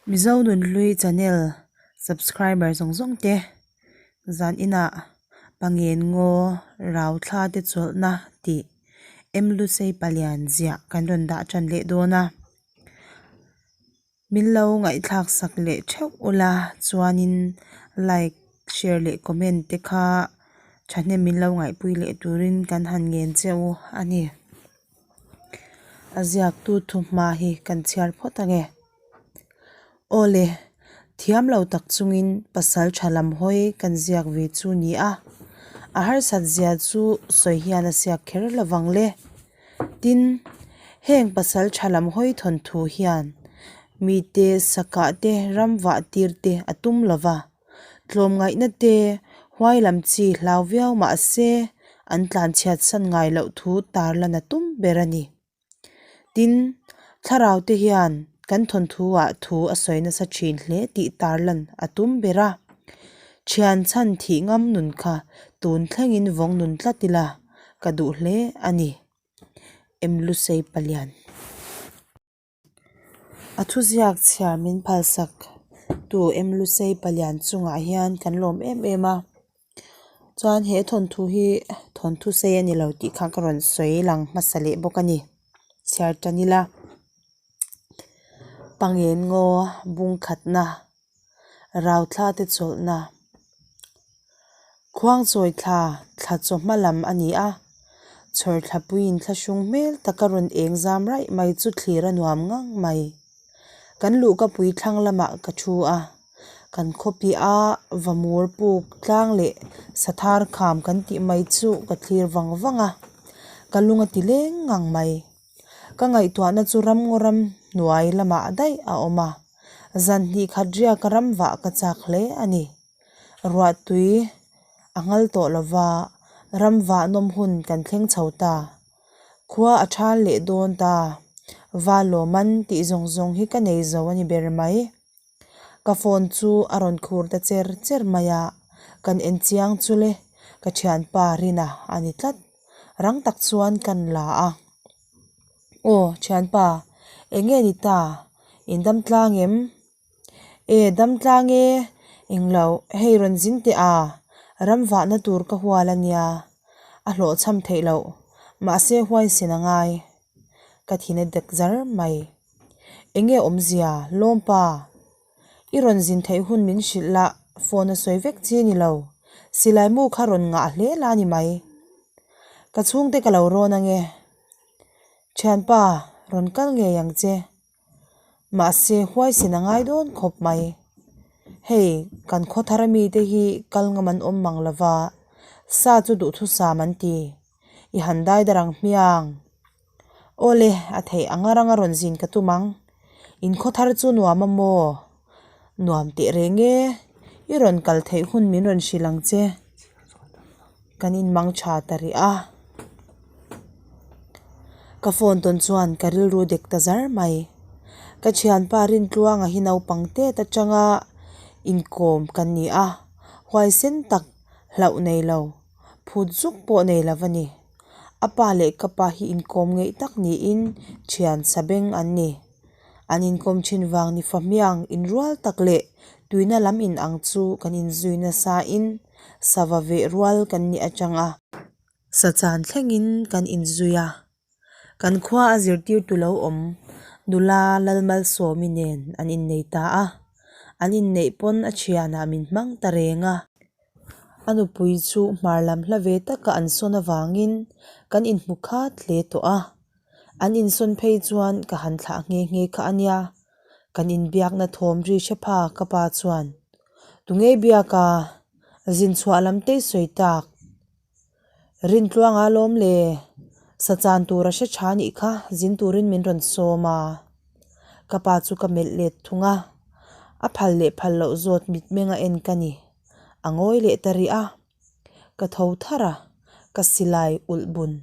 Mizo Nunhlui channel subscriber zawng zawng te zan inah Pangen Ngaw Rau Thla te chawlhna tih M Lusei Palian ziah kan rawn dah tan leh dawn a. Min lo ngaihthlak sak leh theuh ula chuanin like, share leh comment te kha thahnem min lo ngaihpui leh turin kan han ngen che u a ni. A ziaktu thuhma hi kan chhiar phawt ange. Aw le, thiam lo tak chungin pasal tha lam hawi kan ziak ve chu ni a, a harsat zia chu sawi hian a siak kher lovang le. Tin, heng pasal tha lam hawi thawnthu hian mite sakah te ram vah tir te a tum lova, tlawmngaihna te huai lam chi hlau viau mah se an tlanchhiat san ngai loh thu tarlan a tum ber a ni. Tin, thlarau te hian kan thawnthu ah thu a sawi nasa thin hle tih tarlan a tum ber a. Thian chhan thih ngam nun kha tun thlengin vawng nun tlat ila ka duh hle a ni. Em Lusei Palian. A thuziak chhiar min phalsak tu Em Lusei Palian chungah hian kan lawm em em a. Chuan he thawnthu hi thawnthu sei a ni lo tih kha ka rawn sawi lang hmasa leh bawk a ni. Chhiar tan ila Pangen ngaw bung khatna Rauthla te chawlhna Khuangchawi thla thla chawhma lam a ni a, chhawrthlapuiin thlahrung hmel taka rawn eng zam raih mai chu thlir a nuam ngang mai. Kan luhkapui thlang lamah ka thu a, kan khawpi a vamur puk tlang leh sathar kham kan tih mai chu ka thlir vang vang a, ka lung a ti leng ngang mai. Ka ngaihtuahna chu ramngaw ram hnuai lamah daih a awm a, zan hnih khat riaka ram vah ka chak hle a ni. Ruah tui a nghal tawh lova, ram vah nawm hun kan thleng chho ta. Khua a thal leh dawn ta, va lawm an tih zawng zawng hi ka nei zo a ni ber mai. Ka phone chu a rawn khur ta cher cher mai a, kan en chiang chu le, ka thianpa Rina a ni tlat. Rang tak chuan kan la a, Aw thianpa, eng nge ni ta? In dam tlang em? E dam tlang e, englo hei rawn zin teh a, ram vahna tur ka hual a nia, a hlawhchham theih loh, mahse huaisen a ngai. Ka thin a dek zar mai. Enge awmzia, lawmpa? I rawn zin theih hun min hrilh la, phone a sawi vek chi ni lo. Silai mu kha rawn ngah hle la ni mai. Ka chhungte ka lo rawn ange. Thianpa, rawn kal ngei ang che. Mahse, huaisin a ngai dawn khawp mai. Hei, kan khaw thar ami te hi kal ngam an awm mang lova, sa chu duhthusam an ti. I han dai dar ang hmiang. Awle, a theih anga ranga rawn zin ka tum ang. In khaw thar chu nuam a maw? Nuam teh reng e, i rawn kal theih hun min rawn hrilh ang che. Kan inmang tha ta rih a. Ka phone tawn chuan ka rilru dek ta zar mai. Ka thianpa Rintluanga hi naupang tet atanga inkawm kan ni a, huaisen tak hlauh nei lo, phut zuk pawh nei lo a ni. A pa leh ka pa hi inkawm ngeih tak niin thian sa beng an ni. An inkawm thin vang ni fahmiang inrual tak leh tuina lam in ang chu kan inzui nasa in sava veh rual kan nih atang a. Sa chan thlengin kan inzui a. Kan khua a zirtirtu lo awm nula Lalmalsawmi nen an innei ta a. An inneih pawn a thianah min hmang ta reng a. A nupui chu hmar lam hla ve taka an sawn avangin kan inhmu khat hle tawh a. An insawn phei chuan ka han thlah nghe nghe kha a nia. Kan inbiakna thawm ri hre pha ka pa chuan, Tunge biak a? Zin chhuah lam te i sawi tak. Rintluanga lawm le, sa chan tur a hre tha nih kha zin turin min rawn sawm a. Ka pa chu ka melh let thung a, a phal leh phal loh zawt mitmeng a en ka ni. A ngawi leh ta rih a, ka tho thar a, ka silai ulh bun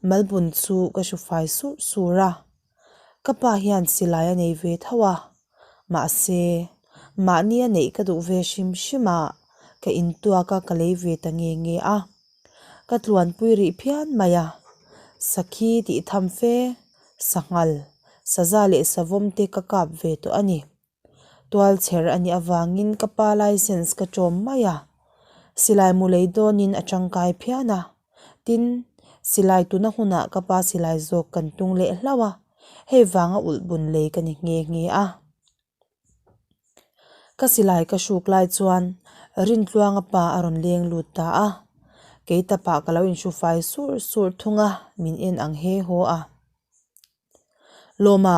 malbun chu ka hru fai surh sur a. Ka pa hian silai a nei ve tho a, mahse mahni a neih ka duh ve hrim hrim a, ka intuak a ka lei ve ta nge nge a. Ka tluanpui rih phian mai a, sakhi tih tham fe, sanghal, saza leh savawm te ka kap ve tawh a ni. Tualchher a nih avangin ka pa licence ka ṭawm mai a, silai mu lei dawnin a ṭangkai phian a. Tin, silai tuna hunah ka pa silai zawk kan tung leh hlauh a, hei vanga ulh bun lei ka ni nghe nghe a. Ka silai ka hruk lai chuan Rintluanga pa a rawn leng lut ta a, kei tapah ka lo inhru fai sur sur thung a, min en ang he haw a. Lawma,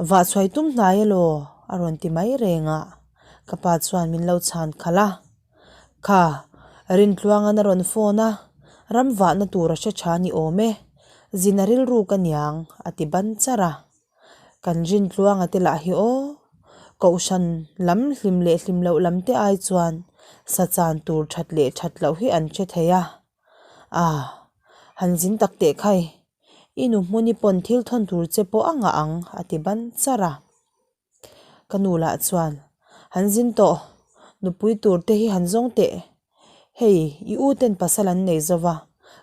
vah chhuai tum hnai elaw? a rawn ti mai reng a, ka pa chuan min lo chhan khalh a. Kha, Rintluanga'n a rawn phone a, ram vahna tur a hre tha ni awm e, zin a rilru ka niang a ti ban charh a. Kan Rintluanga te lah hi aw, Kohhran lam hlim leh hlim loh lam te ai chuan sa chan tur that leh that loh hi an hre thei a. Ah, han zin tak teh khai, i nu hmuni pawn thil thawn tur che pawh a ngah ang a ti ban charh a. Ka nu lah chuan, Han zin tawh, nupui tur te hi han zawng teh. Hei, i u ten pasal an nei zo va,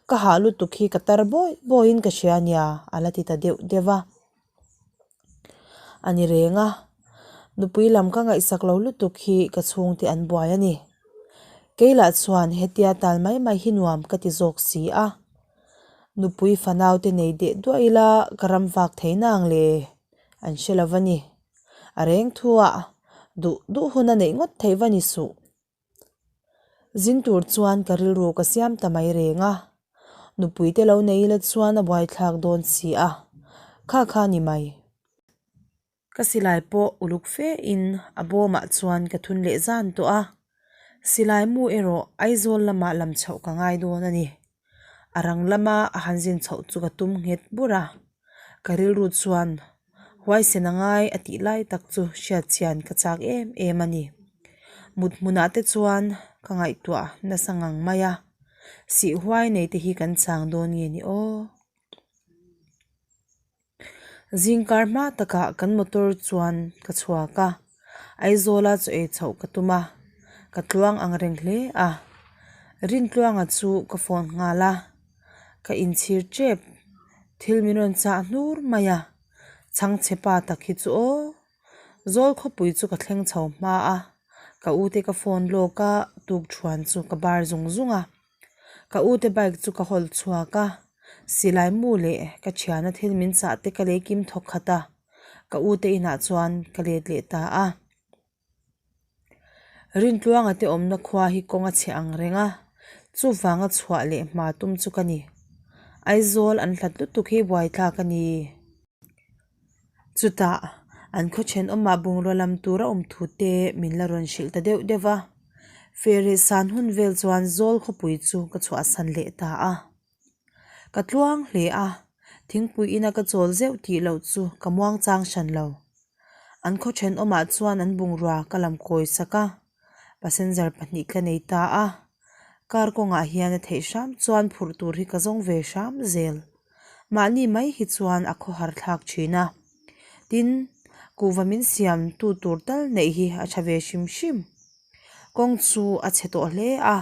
ka hah lutuk hi ka tar bawi bawiin ka hria nia a la ti ta deuh deuh a. A ni reng a, nupui lam ka ngaihsak lo lutuk hi ka chhungte an buai a ni. Kei lah chuan hetia tal mai mai hi nuam ka ti zawk si a. Nupui fanau te nei deh duah ila ka ram vak thei nang le. An hre lo va ni. A reng thu ah duh duh hun a neih ngawt theih va ni suh. Zin tur chuan ka rilru ka siam ta mai reng a. Nupui te lo nei ila chuan a buaithlak dawn si a, kha kha ni mai. Ka silai pawh uluk fe in a bawmah chuan ka thun leh zan tawh a. Silai mu erawh Aizawl lamah lam chhoh ka ngai dawn a ni. A rang lama a han zin chhoh chu ka tum nghet bur a. Ka rilru chuan huaisen a ngai a tih lai tak chu hriat chian ka chak em em a ni. Mut hmunah te chuan ka ngaihtuah nasa ngang mai a, sih huai nei te hi kan chang dawn nge ni aw. Zingkar hma takah kan motor chuan ka chhuak a, Aizawla chaw ei chhoh ka tum a, ka tluang ang reng hle a. Rintluanga chu ka phone nghal a. Ka inchhir tep, thil min rawn chah hnur mai a, chhangchhe pa tak hi chu aw. Zawl khawpui chu ka thleng chho hma a, ka u te ka phone lawk a, tukthuan chu ka bar zung zung a. Ka u te bike chu ka hawl chhuak a, silai mu leh ka thiana thil min chah te ka lei kim thawk khat a, ka u te inah chuan ka let leh ta a. Rintluanga te awmna khua hi kawng a chhe ang reng a, chuvanga chhuah leh hma tum chu ka ni. Aizawl an hlat lutuk hi buaithlak a ni. Chutah an khaw thenawmah bungraw lam tur a awm thu te min la rawn hrilh ta deuh deuh va. Fereh san hun vel chuan Zawl khawpui chu ka chhuahsan leh ta a. Ka tluang hle a, thingpui ina ka chawl zeuh tih loh chu ka muang chang hran lo. An khaw thenawmah chuan an bungrua ka lam kawi sak a, passenger pahnih ka nei ta a. Car kawngah hian a theih hram chuan phurh tur hi ka zawng ve hram zel. Mahni mai hi chuan a khawhar thlak thin a. Tin, kuhva min siam tu tur tal neih hi a tha ve hrim hrim. Kawng chu a chhe tawh hle a,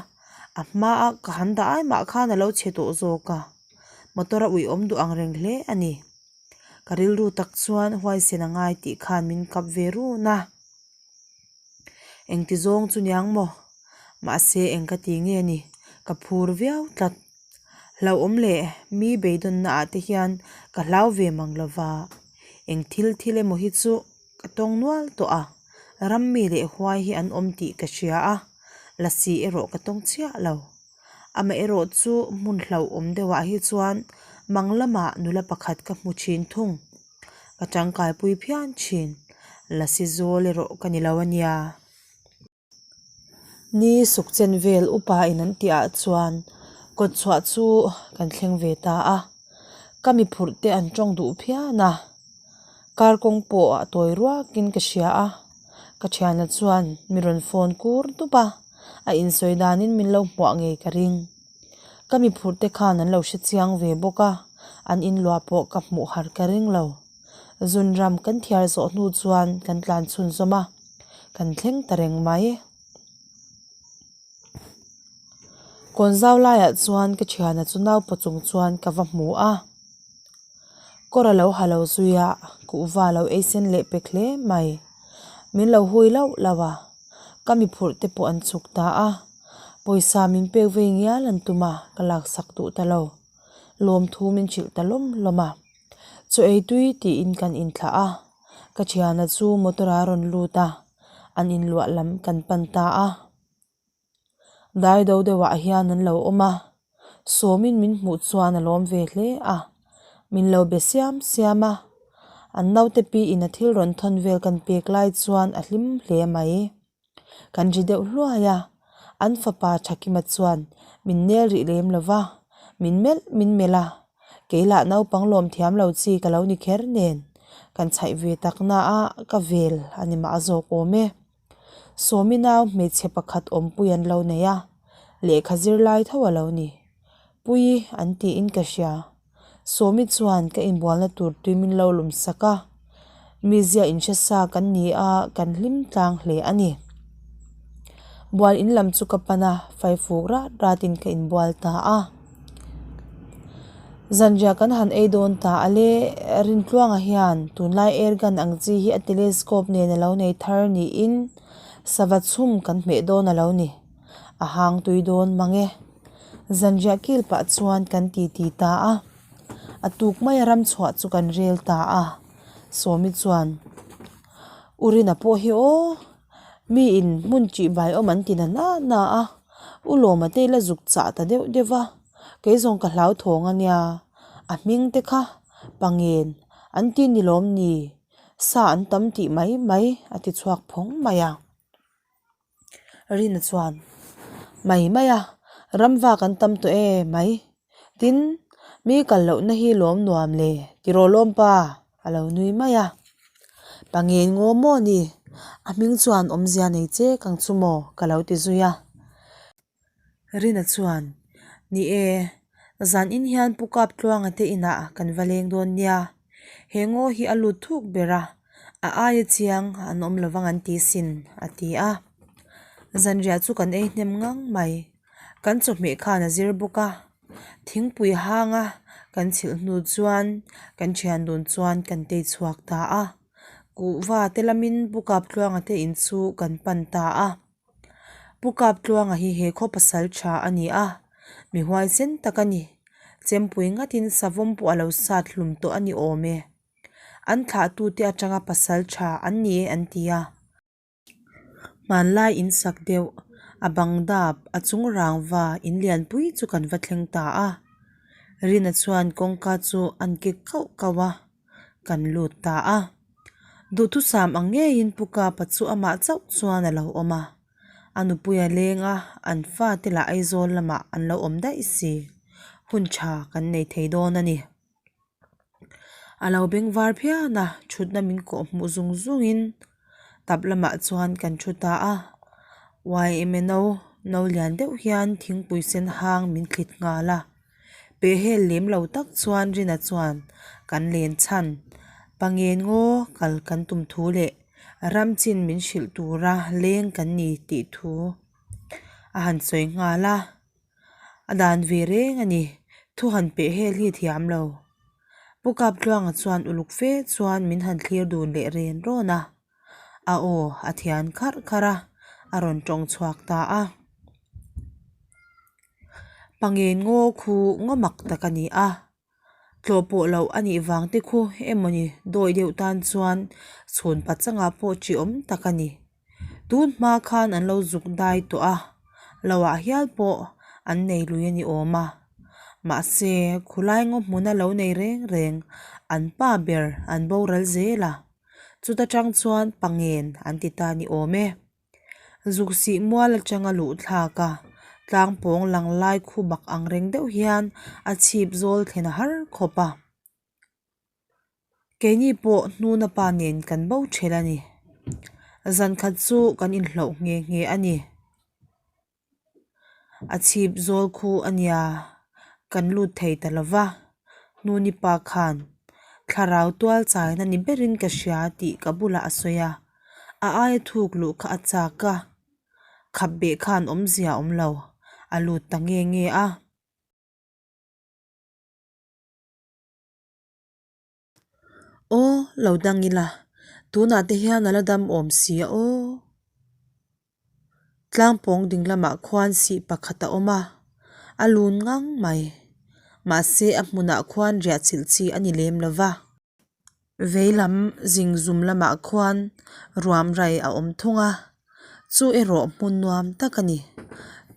a hmaa ka han dah ai mah khan a lo chhe tawh zawk a. Motor a uiawm duh ang reng hle a ni. Ka rilru tak chuan huaisen a ngai tih khan min kap ve run a. Engti zawng chu niang maw? Mahse eng ka ti nge ni? Ka phur viau tlat. Hlauhawm leh mi beidawnna ah te hian ka hlau ve mang lova. Eng thil thil emaw hi chu ka tawng nual tawh a, ram mi leh huai hi an awm tih ka hria a, lasi erawh ka tawng chiah lo. Amaherawh chu hmun hlauhawm deuhah hi chuan mang lamah nula pakhat ka hmu thin thung. Ka tangkaipui phian thin, lasi zawl erawh ka ni lo a nia. Ni suk chen vel upa in an tih ah chuan kawt chhuah chu kan thleng ve ta a, ka mi phurh te an tawng duh phian a, kar kawng pawh a tawi ruak in ka hria a, ka thiana chuan mi rawn phone kur dup a, a insawi dan in min lo hmuah ngei ka ring. Ka mi phurh te khan an lo hre chiang ve bawk a, an inluah pawh ka hmuh har ka ring lo. Zunram kan thiar zawh hnu chuan kan tlan chhunzawm a, kan thleng ta reng mai. Kawn zau laiah chuan ka thiana chu naupa chung chuan ka va hmu a, kawr a lo ha lo zui a, kuhva a lo ei sen leh pek hle mai. Min lo hui lauh lauh a, ka mi phurh te pawh an chhuk ta a, pawisa min pek vei ngial an tum a, ka laksak duh ta lo. Lawmthu min hrilh ta lawm lawm a, chaw ei tui tiin kan inthlah a, ka thiana chu motor ah a rawn lut a, an inluah lam kan pan ta a. Dai do deuh ah hian an lo awm a, Sawmin min hmuh chuan a lawm ve hle a, min lo be siam siam a, an naute pi in a thil rawn thawn vel kan pek lai chuan a hlim hle mai. Kan ri deuh hluai a, an fapa Thakima chuan min nel rih lem lo va, min melh min melh a, kei lah naupang lawm thiam lo chi ka lo ni kher nen, kan chhaih ve tak na a ka vel a ni mah zawk awm e. Sawmi nau hmeichhe pakhat awmpui an lo nei a, lehkha zir lai tho a lo ni. Pui an tiin ka hria. Sawmi chuan ka inbualna tur tui min lo lum sak a, mizia inhre sa kan ni a, kan hlim tlang hle a ni. Bual in lam chu ka pan a, faifuk rat ratin ka inbual ta a. Zanriah kan han ei dawn ta a le, Rintluanga hian tunlai air gun ang chi hi a telescope nen a lo nei thar niin sava chhum kan hmeh dawn a lo ni. A hang tui dawn mang e. Zanriah kil pah chuan kan ti ti ta a, a tuk maia ram chhuah chu kan rel ta a, Sawmi chuan, U Rina pawh hi aw, miin hmun ṭih bai awm an ti na na na a, U Lawma te ila zuk chah ta deuh deuh va, kei zawng ka hlauthawng a nia, a hming te kha Pangen an ti ni lawm ni, sa an tam tih mai mai a ti chhuak phawng mai a. Rina chuan, Mai mai a, ram vak an tam tawh e mai. Tin, mi kal lohna hi lawm nuam le, tiraw lawm pa, a lo nui mai a. Pa ngen ngaw maw ni, a hming chuan awmzia nei che kang chu maw, ka lo ti zui a. Rina chuan, Ni e, zan in hian Pu Kaptluanga te inah kan va leng dawn nia. He ngaw hi a lut thuk ber a, a aia chiang an awm lovang an ti sin, a ti a. Zanriah chu kan ei hnem ngang mai. Kan chawhmeh khan a zir bawk a, thingpui hanga kan chhilh hnu chuan kan thian dun chuan kan tei chhuak ta a. Kuhva te lamin Pu Kaptluanga te in chu kan pan ta a. Pu Kaptluanga hi he khaw pasal tha a ni a, mi huaisen tak a ni. Chempui ngatin savawm pawh a lo sat hlum tawh a ni awm e. An thlahtute atanga pasal tha an ni e an ti a. Hmanlai in sak deuh, a bang dap, a chung rangva in lianpui chu kan va thleng ta a. Rina chuan kawngka chu an kek kauh kauh a. kan lut ta a. Duhthusam ang ngeiin Pu Kapa chu amah chauh chuan a lo awm a, a nupui a leng a, an fate lah Aizawl lamah an lo awm daih si. Hun tha kan nei thei dawn a ni. A lo beng var phian a, thutna min kawh hmuh zung zungin tap lamah chuan kan thu ta a. YMNO no lian deuh hian thingpui sen hang min thlit nghal a. Pehhel lem lo tak chuan Rina chuan kan len chhan Pangen ngaw kal kan tum thu leh ram chin min hrilh tura leng kan ni tih thu a han sawi nghal a, a dan ve reng a ni, thu han pehhel hi thiam lo. Pu Kaptluanga chuan uluk fe chuan min han thlir dun leh ren rawn a. A aw a thian kharh kharh a, a rawn tawng chhuak ta a. Pangen ngaw khu ngaw mak tak a ni a, tlawh pawh loh a nih vang te khu emawni dawi deuh tan chuan chhun pachangah pawh chi awm tak a ni. Tun hma khan an lo zuk dai tawh a, lo ah hial pawh an nei lui a ni awm a. Mahse khulai ngaw hmuna lo nei reng reng an pa ber an boral zel a. Chuta tang chuan pangen an ti ta ni awm e. Zuk sih mual atanga luh thlak a, tlang pawng lang lai khu bak ang reng deuh hian a chhip zawl thlen a har khawp a. Keini pawh hnuna pa nen kan bo ṭhel a ni. Zan khat chu kan inhloh nghe nghe a ni. A chhip zawl khu a nia, kan lut thei ta lo va, Hnuni pa khan thlarau tual chaina ni berin ka hria tih ka bulah a sawi a, a aia thuk luh kha a chak a, khap beh khan awmzia a awm lo, a lut ta nge nge a. Aw, lo dang ila. Tunah te hian a la dam awm si a aw. Tlangpawng ding lamah khuan sih pakhat a awm a, a lun ngang mai. Mahse a hmunah khuan riah chilh chi a ni lem lo va. Vei lam zing zum lamah khuan ruam rai a awm thung a, chu erawh hmun nuam tak a ni.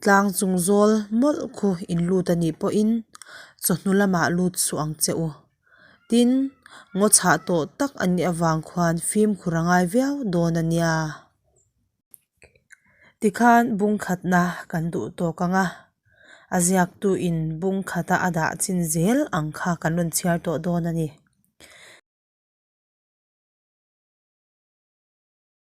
Tlang chung zawl mawlh khu in lut a nih pawhin chawhnu lamah lut suh ang che u. Tin, ngaw chhah tawh tak a nih avang khuan fimkhur a ngai viau dawn a nia. Tikhan bung khatna kan duh tawk ang a, a ziaktu in bung khata a dah chin zel ang kha kan rawn chhiar tawh dawn a ni.